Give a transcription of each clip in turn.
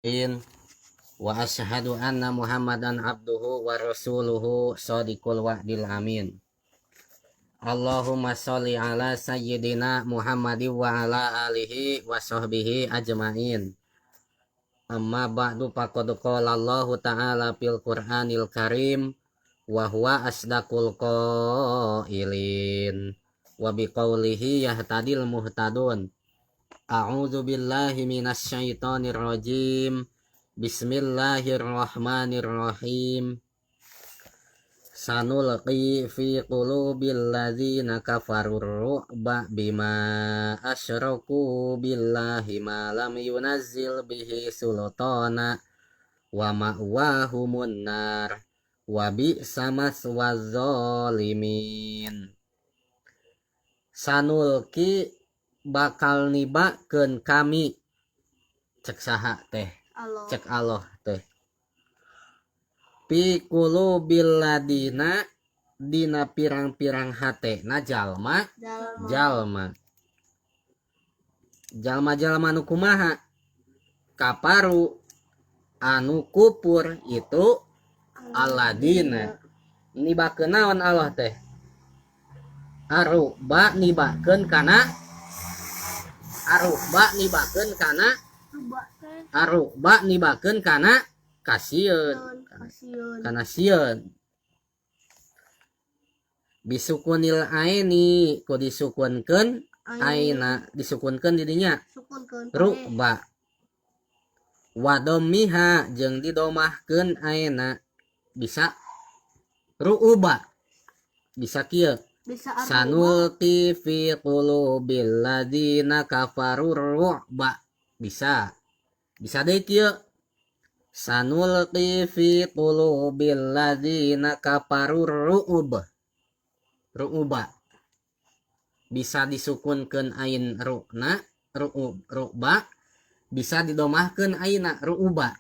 Wa asyhadu anna Muhammadan abduhu wa rasuluhu shadiqul wa'dil amin. Allahumma sholli ala sayyidina Muhammadin wa ala alihi wa sahbihi ajmain. Amma ba'du, faqad qala Allahu ta'ala fil Qur'anil Karim wa huwa asdaqul qailin wa biqaulihi yahtadil muhtadun. A'udzu billahi minasyaitonir rajim. Bismillahirrahmanirrahim. Sanulqi fi qulubil ladzina kafaru ru'ba bima asyraku billahi ma lam yunazzil bihi sultana wa ma'wahumun nar wa bi'sa maswaz zalimin. Sanulqi bakal nibakeun kami, cek saha teh? Allah. Cek Allah teh. Fi qulubil ladina, dina pirang-pirang hatena jalma. Jalma. Jalma, jalma-jalma nu kumaha? Kaparu, anu kupur itu alladina. Nibakeun naon Allah teh? Aruba, nibakeun kana aruba, nibakeun kana Ruba teh. Aruba, nibakeun kana kasieun. Kasieun. Kana sieun. Bisukunil aini, ku disukunkeun aina, disukunkeun di dinya. Sukunkeun. Ru'ba wa dhammiha, jeung didomahkeun aina. Bisa ru'uba, bisa kieu. Bisa aruba. Sanulqi fi qulubil ladzina kafaru ru'ba, bisa. Bisa deui kieu: sanulqi fi qulubil ladzina kafaru ru'ub, ru'uba. Bisa disukunkeun ain ru'na, ru'ub, ru'ba, bisa didomahkeun aina, ru'uba.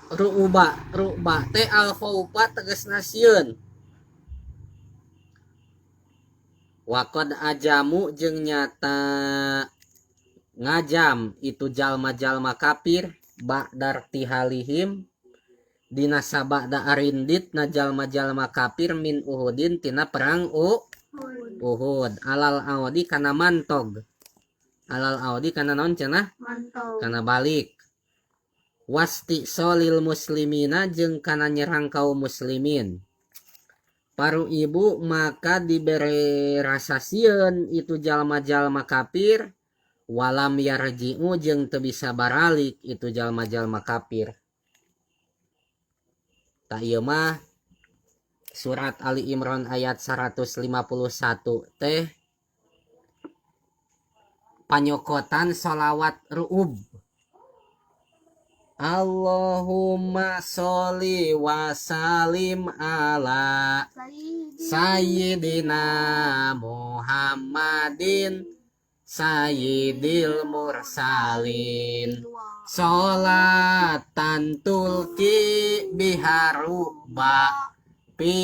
Ru'uba, ru'ba teh al khaufa, tegasna sieun. Waqad ajamu, jeung nyata ngajam itu jalma-jalma kafir, ba'dar tihalihim, dina sabada arindit na jalma-jalma kafir, min Uhudin, tina perang Uhud, alal audi, kana mantog. Alal audi, kana naon cenah? Mantog. Kana balik. Wasti solil muslimina, jeung kana nyerang kaum muslimin. Paru ibu, maka dibere rasa sieun itu jalma-jalma kafir. Walam yarji'u, jeung teu bisa baralik itu jalma-jalma kafir. Tak ieu mah surat Ali Imran ayat 151 teh panyokotan sholawat ru'ub. Allahumma sholli wa salim ala Sayyidina Muhammadin Sayyidil mursalin. Sholatan tulki biharuba fi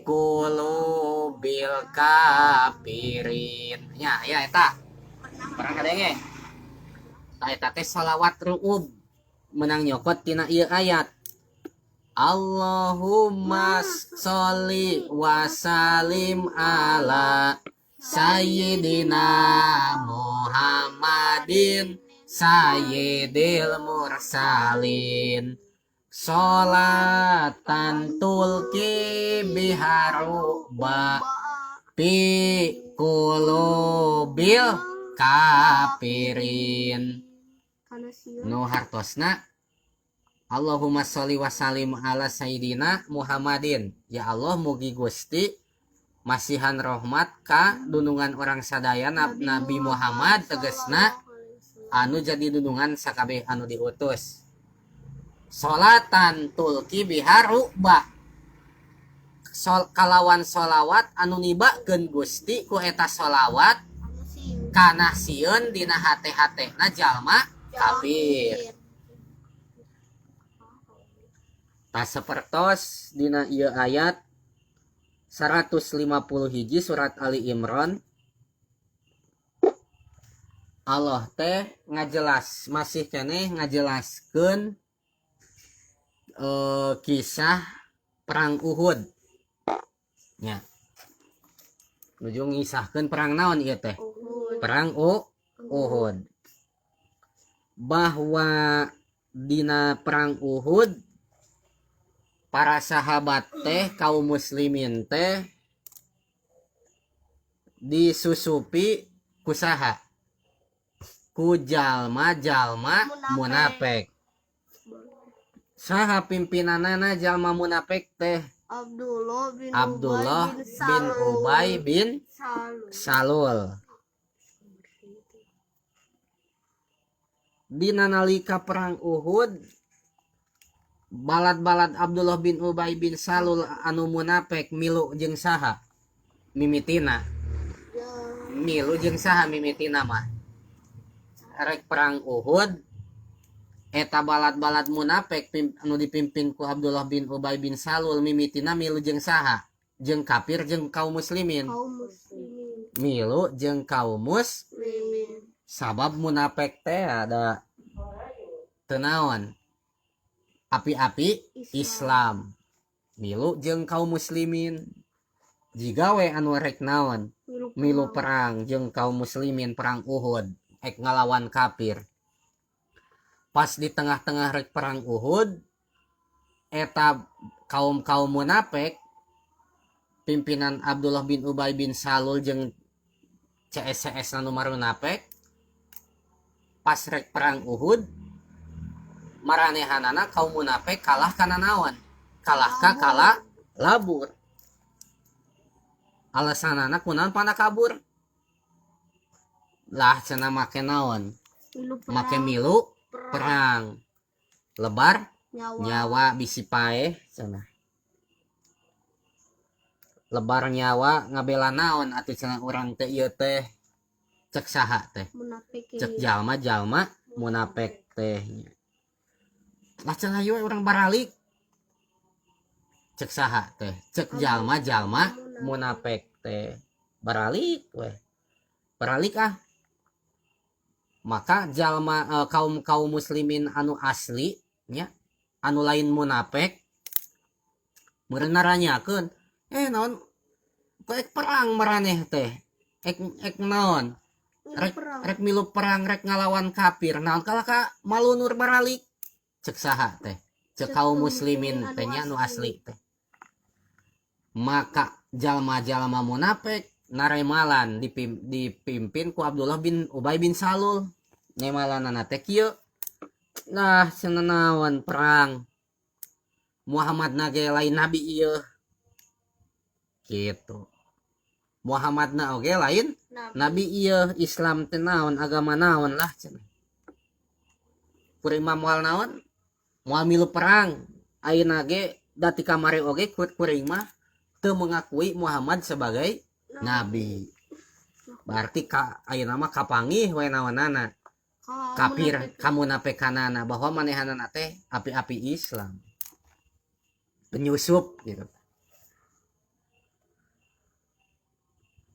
qulubil kafirin. Ya, ya eta. Pernah kadenge? Ta eta teh sholawat ru'ub menang nyokot tina ieu ayat. Allahumma sholli wa salim ala Sayyidina Muhammadin Sayyidil mursalin. Sholatan tulki biharuba fi qulubil kafirin. Nu hartosna Allahumma sholli wa sallim ala Sayyidina Muhammadin. Ya Allah, mugi Gusti masihan rahmat ka dunungan orang sadaya, Nabi Muhammad, tegesna anu jadi dunungan sakabeh anu diutus. Salatan tulki biharuba, sol, kalawan solawat anu nibakeun Gusti ku eta solawat kana sieun dina hate-hatena jalma kafir. Tas sapertos dina ieu ayat 150 hiji surat Ali Imran. Allah teh ngajelas masih keneh ngajelaskeun kisah perang Uhud nya. Nuju ngisahkeun perang naon ieu teh? Uhud. Perang Uhud. Bahwa dina perang Uhud para sahabat teh, kaum muslimin teh disusupi ku saha? Ku jalma-jalma munafik. Saha pimpinanana jalma munafik teh? Abdullah bin Abdullah Ubay bin bin Salul. Ubay bin Salul. Salul. Dina nalika perang Uhud, balad-balad Abdullah bin Ubay bin Salul anu munafik milu jeung saha? Mimitina. Ya, Milu jeung saha mimitina mah? Rek perang Uhud eta balad-balad munafik anu dipimpin ku Abdullah bin Ubay bin Salul mimitina milu jeung saha? Jeung kafir jeung kaum muslimin. Kaum muslimin. Milu jeung kaum Muslimin. Sabab munafik teh ada teu naon? Api-api Islam. Milu jeung kaum muslimin. Jiga we anu rek naon? Milu Milu perang jeung kaum muslimin perang Uhud, ek ngalawan kafir. Pas di tengah-tengah rek perang Uhud eta kaum-kaum munafik pimpinan Abdullah bin Ubay bin Salul jeung CS-CS anu marunafik pas rek perang Uhud maranehanana kaum munafik kalah kana naon? Kalah ka kalah labur. Alasanana kunaon pana kabur? Lah cenah make naon? Milu perang. Make milu perang. Lebar nyawa. Nyawa bisi paeh cenah. Lebar nyawa ngabela naon atuh cenah urang teh ieu teh, cek saha teh? Munafik. Cek jalma-jalma munafik teh. Lah cenah ieu urang baralik. Cek saha teh? Cek jalma-jalma munafik teh. Baralik weh. Baralik ah. Maka jalma kaum-kaum muslimin anu asli nya, anu lain munafik meureun naranyakeun, naon kok ek perang maraneh teh, ek ek naon Milu rek perang. Rek milu perang, rek ngalawan kafir, naon kalah ka malunur baralik, cek saha teh? Cek Cek kaum kaum muslimin muslimin teh nya anu anu asli teh. Maka jalma-jalma munafik naremalan dipimpin ku Abdullah bin Ubay bin Salul. Nemalanana teh kieu, lah cenah naon perang, Muhammad na ge lain nabi ieu gitu, Muhammad na oge lain Nabi. Nabi ieu, Islam teh naon, agama naon lah cenah, kuring mah moal naon, moal milu perang ayeuna ge, dati kamari oge kuring mah teu mengakui Muhammad sebagai nabi. Berarti ka ayeuna mah kapanggih we naonana? Ka Kafir. munafik. Kamunafikanana bahwa manehanana teh api-api Islam, penyusup gitu.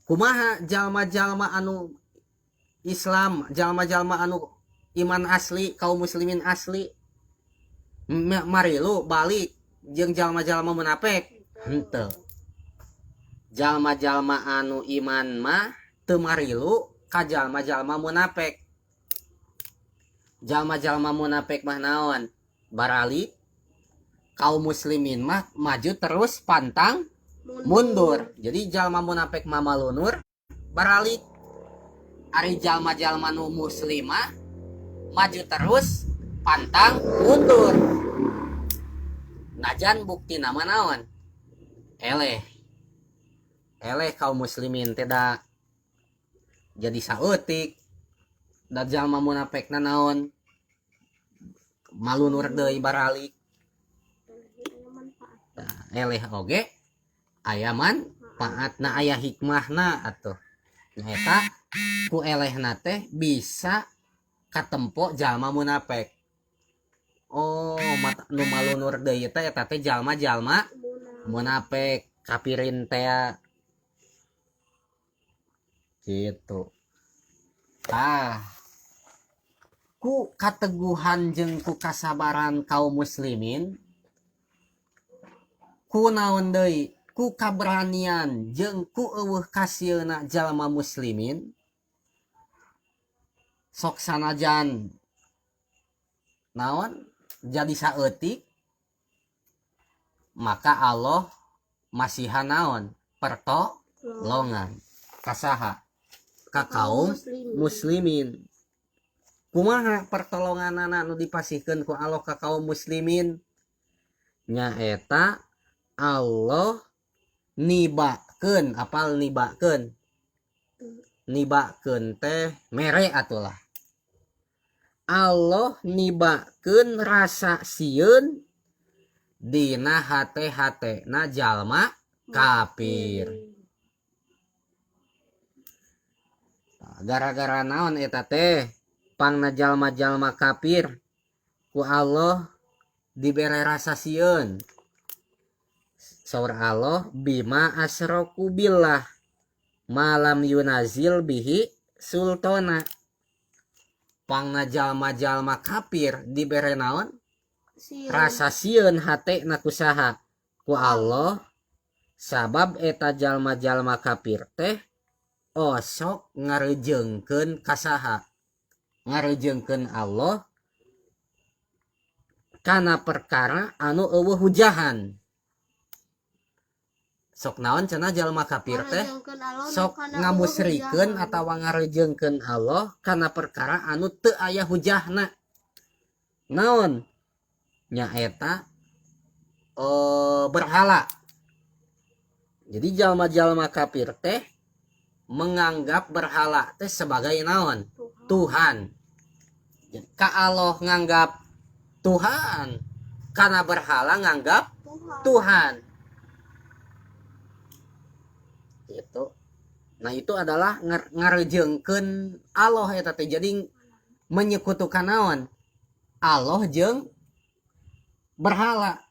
Kumaha jalma-jalma anu Islam, jalma-jalma anu iman asli, kaum muslimin asli marilu balik jeung jalma-jalma munafik? Henteu. Jalma-jalma anu iman mah teu marilu ka jalma-jalma munafik. Jalma-jalma munafik mah naon? Baralik. Kaum muslimin mah maju terus, pantang mundur. Jadi jalma munafik mah malunur baralik, ari jalma-jalma nu muslimah maju terus, pantang mundur. Najan bukti nama naon? Eleh eleh kaum muslimin tidak jadi saeutik da jalma munafik na naon? Malunur deui, baralik. Nah, eleh oge aya manfaatna, aya hikmahna atuh. Nyaeta ku elehna teh bisa katempo jalma munafik. Oh, mat, nu malunur deui teh eta teh jalma-jalma munafik, kafirin teh gitu. Ah. Ku kateguhan jeung ku kasabaran kaum muslimin, ku naon deui, ku kaberanian jeung ku euweuh kasieuna jalma muslimin, sok sanajan naon jadi saeutik, maka Allah masihan naon pertolongan kasaha, ka kaum muslimin. Kumaha pertolonganana nu dipasihkeun ku Allah ka kaum muslimin? Nyaeta Allah nibakeun, apal nibakeun? Nibakeun teh mere atulah. Allah nibakeun rasa sieun dina hate-hatena jalma kafir. Gara-gara naon eta teh? Pangna jalma-jalma kafir ku Allah dibere rasa sieun. Saur Allah bima asroku billah malam yunazil bihi sultana. Pangna jalma-jalma kafir dibere naon? Sieun. Rasa sieun hatena ku saha? Ku Allah. Sabab eta jalma-jalma kafir teh osok ngarejeungkeun ka saha? Ngarejeungkeun Allah kana perkara anu euweuh hujahan. Sok naon cenah jalma kafir teh? Sok ngamusrikeun atawa ngarejeungkeun Allah kana perkara anu teu aya hujahna. Naon? Nyaeta berhala. Jadi jalma-jalma kafir teh menganggap berhala teh sebagai naon? Tuhan. Jadi, ka Allah nganggap Tuhan, karena berhala nganggap Tuhan. Gitu. Nah, itu adalah ngarejeungkeun Allah eta teh. Jadi menyekutukan naon? Allah jeung berhala.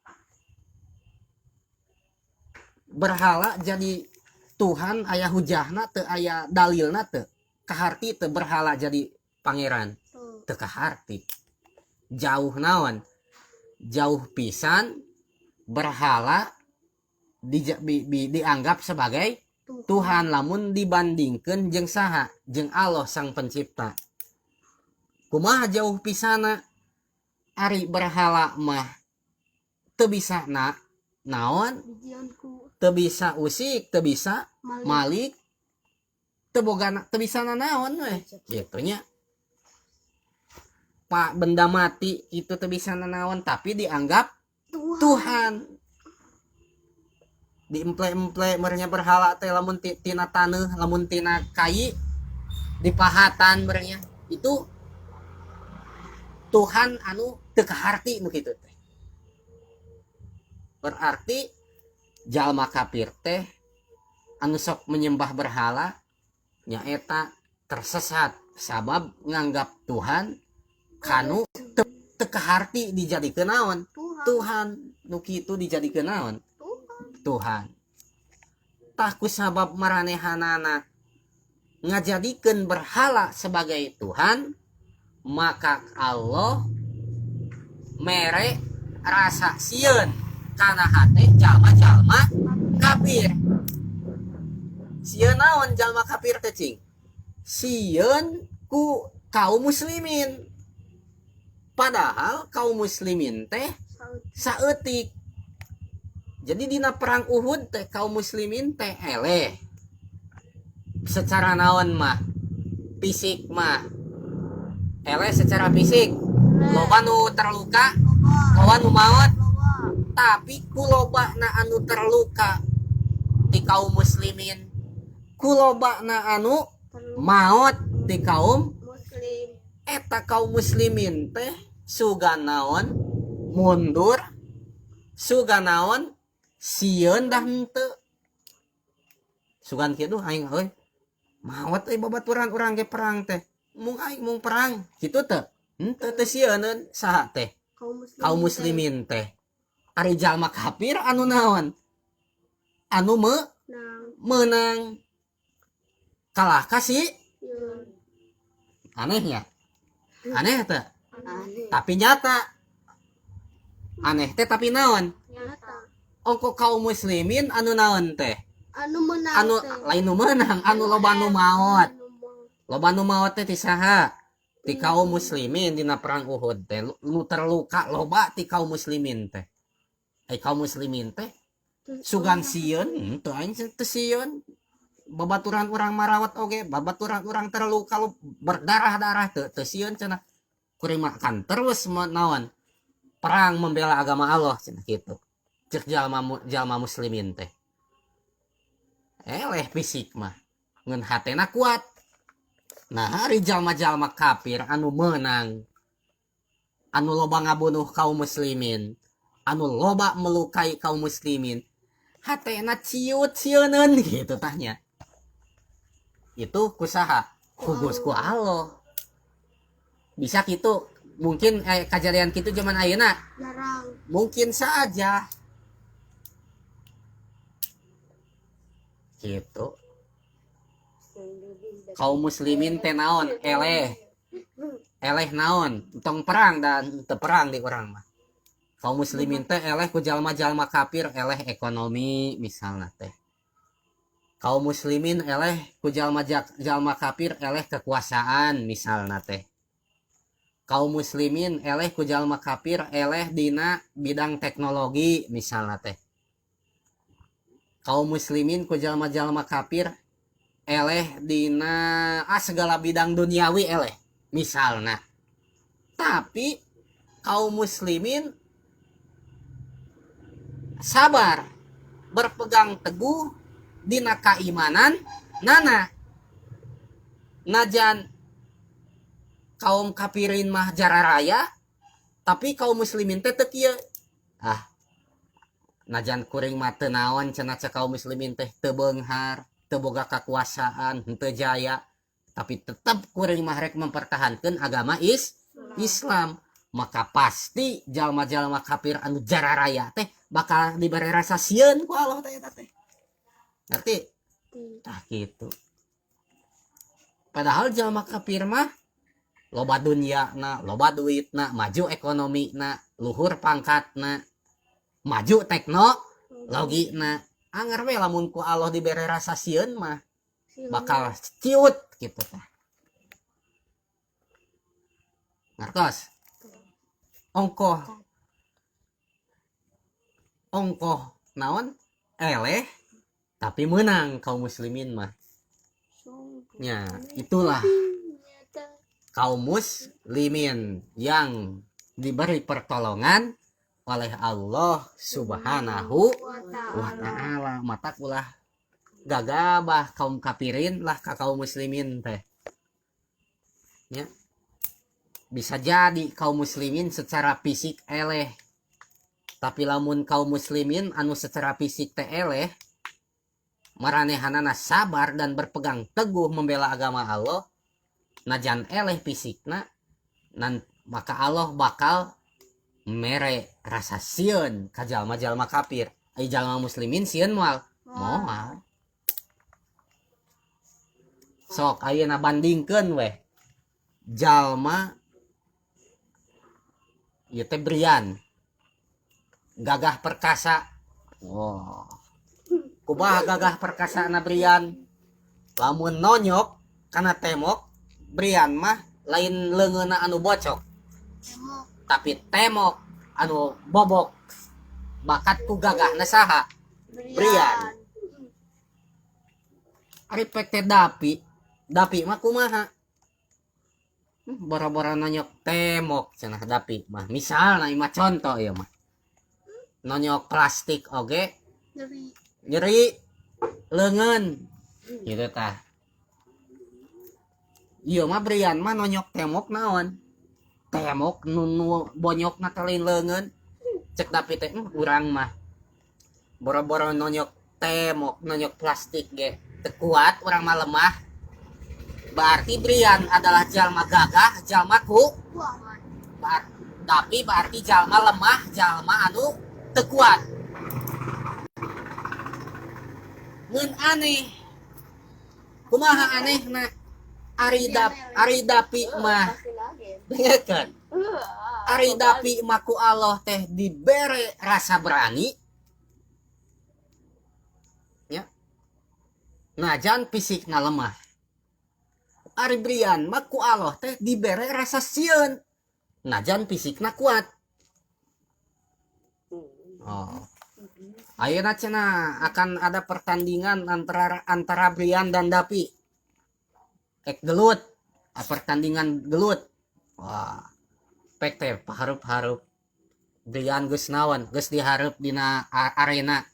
Berhala jadi Tuhan aya hujahna teu, aya dalilna teu. Kaharti teu berhala jadi pangeran. Teu kaharti. Jauh naon? Jauh pisan berhala dianggap sebagai Tuhan lamun dibandingkeun jeung saha? Jeung Allah sang pencipta. Kumaha jauh pisana? Ari berhala mah teu bisa naon? Teu bisa usik, teu bisa malik, teu boga teu bisa nanaon weh. Gitu nya. Pak benda mati itu teu bisa nanaon tapi dianggap Tuhan. Diemple-emple merenya berhala teh lamun tina taneuh, lamun tina kai dipahatan merenya. Itu Tuhan anu teu kaharti nu kitu teh. Berarti jalma kafir teh anu sok menyembah berhala nyaeta tersesat sabab nganggap Tuhan kanu teu kaharti dijadikeun naon? Tuhan nu kitu dijadikeun naon? Tuhan. Tah ku sabab maranehanana ngajadikeun berhala sebagai Tuhan, maka Allah mere rasa sieun kana hate jalma-jalma kafir. Sieun naon jalma kafir teh cing? Sieun ku kaum muslimin. Padahal kaum muslimin teh saeutik. Jadi dina perang Uhud teh kaum muslimin teh eleh. Secara naon mah? Fisik mah. Eleh secara fisik. Loba nu terluka, loba nu maot. Tapi ku lobana anu terluka di kaum muslimin, ku lobana anu maot di kaum muslim. Eta kaum muslimin teh sugan naon mundur, sugan naon sieun dah henteu. Sugan kieu duh aing euy maot euy babaturan urang ge perang teh. Mung aing mung perang kitu teh. Henteu teh sieuneun saha teh? Kaum muslimin teh. Ari jalma kafir anu naon? Anu meunang. Kalah ka si anehnya. Aneh teh? Aneh. Tapi nyata. Aneh teh tapi naon? Nyata. Ongkoh kaum muslimin anu naon teh? Anu menang Anu teh. Lain nu meunang, anu loba nu maot. Anu maot. Loba nu maot teh ti saha? Ti kaum muslimin dina perang Uhud teh. Nu terluka loba ti kaum muslimin teh. Eh, kaum muslimin teh sugan sieun, teu, aing teu sieun. Babaturan urang marawat oge, babaturan urang terluka lu berdarah-darah teu teu sieun cenah. Kuring mah kan terus naon? Perang membela agama Allah cenah kitu. Cek jalma jalma muslimin teh. Eleh fisik mah. Ngan hatena kuat. Nah, ari jalma-jalma kafir anu menang, anu loba ngabunuh kaum muslimin, anu loba melukai kaum muslimin, hatena ciut sieuneun gitu tah nya. Itu ku saha? Ku Gusti Allah. Bisa gitu, mungkin kejadian gitu zaman ayeuna Jarang. Mungkin saja. Gitu. Kaum muslimin teh naon? Eleh. Eleh naon? Tong perang dan teu perang di urang mah. Kaum muslimin teh eleh ku jalma-jalma kafir, eleh ekonomi misalnya teh. Kaum muslimin eleh ku jalma jalma kafir, eleh kekuasaan misalnya teh. Kaum muslimin eleh ku jalma kafir, eleh dina bidang teknologi misalnya teh. Kaum muslimin ku jalma-jalma kafir eleh dina segala bidang duniawi eleh misalnya. Tapi kaum muslimin sabar, berpegang teguh dina keimanan nana, najan kaum kafirin mah jararaya, tapi kaum muslimin teh teu kieu. Ah, najan kuring mah teu naon cenah, cek kaum muslimin teh, teu beunghar, teu boga kekuasaan, henteu jaya, tapi tetap kuring mah rek mempertahankan agama Islam. Maka pasti jalma-jalma kafir anu jararaya teh bakal diberi rasa sieun ku Allah teh eta teh. Ngerti? Tah gitu. Padahal jalma kafir mah loba dunia na, loba duit na, maju ekonomi na, luhur pangkat na, maju teknologi na. Anger we lamun ku Allah diberi rasa sieun mah bakal ciut gitu tah. Ngartos? Ongkoh ongkoh naon, eleh tapi menang kaum muslimin mah nya. Itulah kaum muslimin yang diberi pertolongan oleh Allah Subhanahu wa Ta'ala. Matak ulah gagabah kaum kafirin lah ka kaum muslimin teh ya. Bisa jadi kaum muslimin secara fisik eleh, tapi lamun kaum muslimin anu secara fisik teh eleh, maranehanana sabar dan berpegang teguh membela agama Allah, najan eleh fisikna nan, maka Allah bakal mere rasa sieun ka jalma-jalma kafir. Ai jalma muslimin sieun moal? Moal. Sok ayeuna bandingkeun weh jalma ieu teh Brian, gagah perkasa. Wow, kumaha gagah perkasa na Brian? Lamun nonyok kana temok, Brian mah lain leungeunna anu bocok, Temok. Tapi temok anu bobok. Bakat ku gagahna saha? Brian. Ari pek teh Dapi. Dapi mah kumaha? Boro-boro nonyok temok cenah Dapi mah, misalna ieu mah contoh ieu mah, nonyok plastik oge Nyeri. Nyeri leungeun gitu tah. Ieu mah Brian mah nonyok temok naon, temok nu nu bonyokna teh lain leungeun. Cek Dapi teh, urang mah boro-boro nonyok temok, nonyok plastik ge teu kuat, urang mah lemah." Berarti Brian adalah jalma gagah, jalma ku Kuat. Tapi berarti jalma lemah, jalma anu teu kuat. Ngan aneh, kumaha anehna? Ari Dapi mah dengekeun. Ari Dapi mah ku Allah teh dibere rasa berani ya. Najan fisikna lemah. Ari Brian mah ku Allah teh dibere rasa sieun. Najan fisikna kuat. Oh. Ayeuna cenah akan ada pertandingan antara antara Brian dan Dapi. Ek gelut. Ah, pertandingan gelut. Wah. Pek teh paharup-harup. Brian geus naon? Geus dihareup dina arena.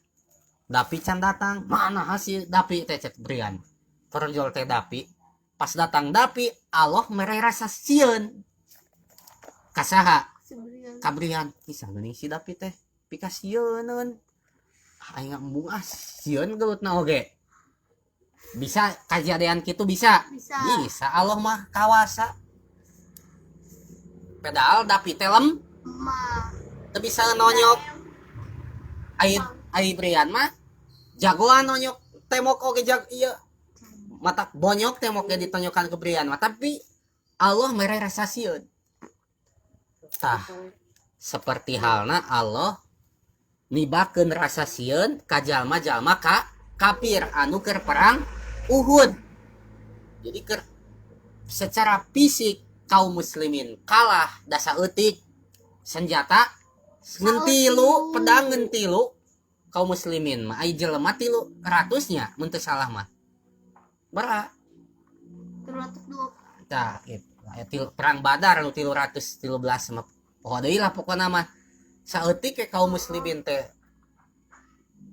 Dapi can datang. Mana hasil Dapi teh cek Brian. Torjol teh Dapi. Pas datang Dapi, Allah mere rasa sieun. Kasaha? Si Brian. Ka Brian. Bisa geuning si Dapi teh. Pikasieuneun. Aing embung ah sieun gelutna oge. Bisa kajadian kitu bisa. Bisa. Bisa, Allah mah kawasa. Padahal Dapi teh Ma. teu bisa nonyok. Ai ai Brian mah jagoan nonyok tembok oge jag ieu. Mata bonyok tembok ge ditonyokan ke Brian mah, tapi Allah mere rasa sieun. Tah, seperti halna Allah nibakeun rasa sieun ka jalma-jalma ka kafir anu keur perang Uhud. Jadi keur secara fisik kaum muslimin kalah da saeutik senjata ngan tilu, pedang ngan tilu kaum muslimin mah ai jelema 300 nya mun teu salah mah. Bara 302. Tah gitu. Aya perang Badar nu 313 mah poho deui lah, pokona mah saeutik ke kaum muslimin teh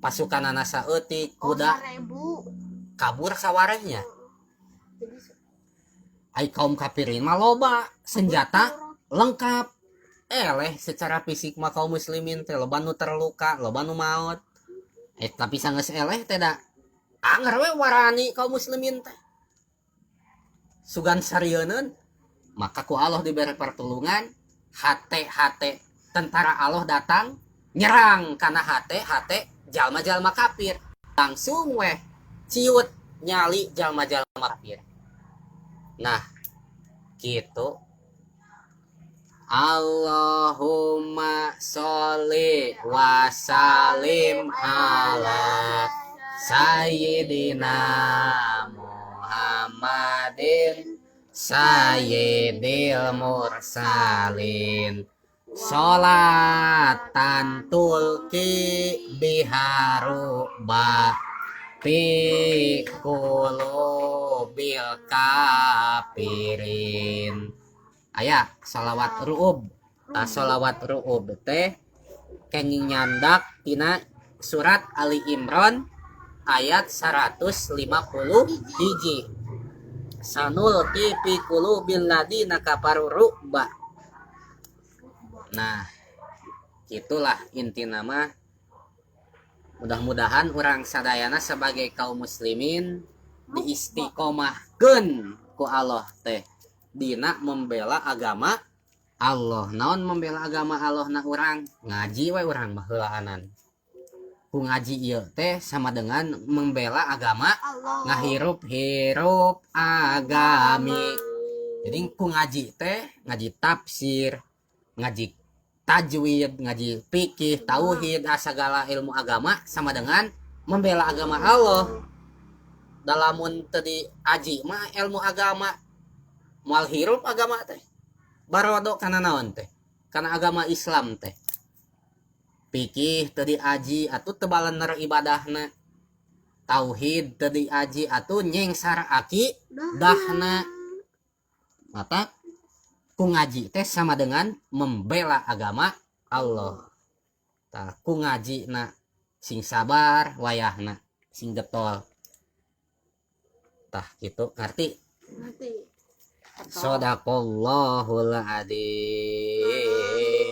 pasukanana saeutik Oh, kuda 1000. Kabur sawarehnya. Jadi Ai kaum kafirin mah loba senjata lengkap, eleh secara fisik mah kaum muslimin teh loba nu terluka, loba nu maot, tapi sanggeus eleh teh da anger we warani kaum muslimin teh sugan sarieuneun. Maka ku Allah diberi pertolongan, hate hate tentara Allah datang nyerang karena hate hate jalma-jalma kafir langsung weh ciut nyali jalma-jalma kafir. Nah, gitu. Allahumma sholli wa salim ala Sayyidina Muhammadin Sayyidil mursalin. Sholatan tulki biha ru'ba fi qulubil kafirin. Aya salawat ru'ub. Tah, salawat ru'ub teh kenging nyandak tina surat Ali Imran ayat 150 hiji. Sanulqi fi qulubil ladina kafaru ru'ba. Nah, itulah inti nama. Mudah-mudahan urang sadayana sebagai kaum muslimin diistiqomahkeun ku Allah teh dina membela agama Allah. Naon membela agama Allah na urang? Ngaji we urang mah heulaanan. Ku ngaji ieu teh sama dengan membela agama Allah. Ngahirup hirup agami. Jadi ku ngaji teh ngaji tafsir, ngaji tajwid, ngaji fikih, tauhid, ah, segala ilmu agama sama dengan membela agama Allah. Dalamun tadi aji mah ilmu agama moal hirup agama teh. Barodo kana naon teh? Kana agama Islam teh. Fikih tadi aji atuh teu balener ibadahna. Tauhid tadi aji atuh nyengsar aki dahna. Mata ku ngaji teh sama dengan membela agama Allah. Tah, ku ngaji na sing sabar wayahna sing getol. Tah, gitu, ngerti? Ngerti. Sadaqallahul adzim.